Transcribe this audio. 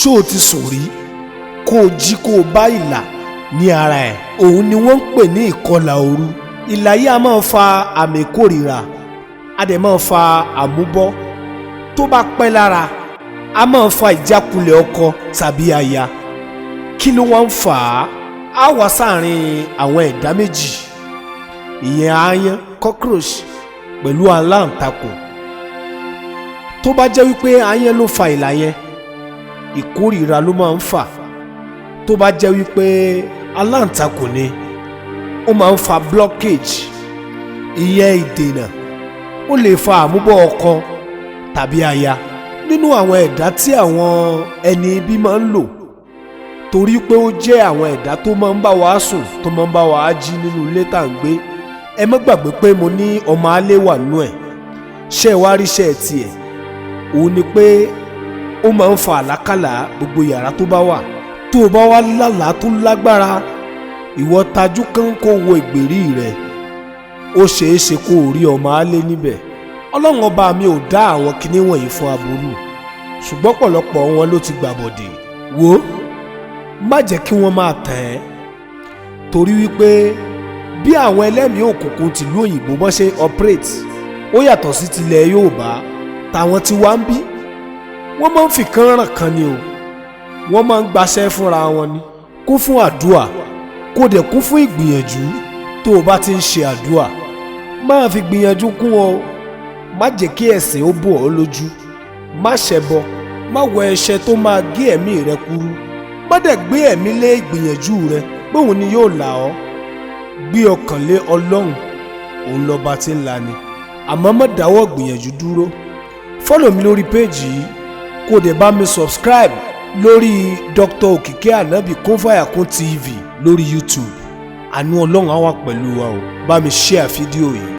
Ṣó o ti sùn rí kó o jí kó o bá ìlà ní ara ẹ̀? Òun ni wọ́n ń pè ní ìkọlà òru. Ìlà yìí a máa fa àmì ìkórìíra, a dẹ̀ máa fa àmúbọ́. Tó bá pẹ́ lára, a máa fa ìjákulẹ̀ ọkọ tàbí aya. Kí ló wá ń fà á? Á wá sáàrin àwọn ẹ̀dá méjì, ìyẹn aáyán, cockroach, pẹ̀lú aláǹtakùn. Tó bá jẹ́ wípé aáyán ló fa ìlà yẹn, ìkórìíra ló máa ń fà. Tó bá jẹ́ wípé aláǹtakùn ni, ó máa ń fa blockage, ìyẹn ìdènà. Ó lè fa àmúbọ̀ ọkọ tàbí aya. Nínú àwọn ẹ̀dá tí àwọn ẹni ibi máa ń lò, torí pé ó jẹ́ àwọn ẹ̀dá tó máa ń bá wa sùn, tó máa ń bá wa jí nínú ilé tá à ń gbé. Ẹ má gbàgbé pé mo ní ọmọ alẹ́ wà nínú ẹ̀. Ṣé ẹ wá ríṣẹ́ tiẹ̀? Òun ni pé ó máa ń fa àlákàlà gbogbo yàrá tó bá wà. Tó o bá wá lálàá tó lágbára, ìwọ tajú kán kó wo ìgbèrí rẹ, ó ṣeé ṣe kó o rí ọmọ alẹ́ níbẹ̀. Ọlọ́run Ọba mi ò dá àwọn kinní wọ̀nyí fún aburú, ṣùgbọ́n pọ̀lọpọ̀ wọn ló ti gbàbọ̀dè. Wò ó, má jẹ́ kí wọ́n máa tàn ẹ́, torí wípé bí àwọn ẹlẹ́mìí òkùnkùn tìlú òyìnbó bọ́n ṣe operate, ó yàtọ̀ sí tilẹ̀ Yorùbá. Táwọn tí wá ń bí, wọ́n máa ń fi kan ràn kan ni o. Wọ́n máa ń gbaṣẹ́ fúnra wọn ni. Kún fún àdúà, kó dẹ̀ kún fún ìgbìyànjú. Tó o bá ti ń ṣe àdúà, máa fi gbìyànjú kún ọ. Má jẹ́ kí ẹ̀sìn ó bò ọ́ lójú. Má ṣẹbọ, má wọ ẹ̀ṣẹ̀ tó máa gé ẹ̀mí rẹ kúrú. Má dẹ̀ gbé ẹ̀mí lé ìgbìyànjú rẹ pé òun ni yóò là ọ́. Gbé ọkàn lé Ọlọ́run, òun lọ́ba tí ń lani. Àmọ́ má dáwọ́ gbìyànjú dúró. Follow mi lórí péèjì yìí, kó o dẹ̀ bá mi subscribe lórí Dr. Òkìkí Ànábì Kúnfàyàkún TV lórí YouTube. Àánú Ọlọ́run á wà pẹ̀lú wa o. Bá mi share fídíò yìí.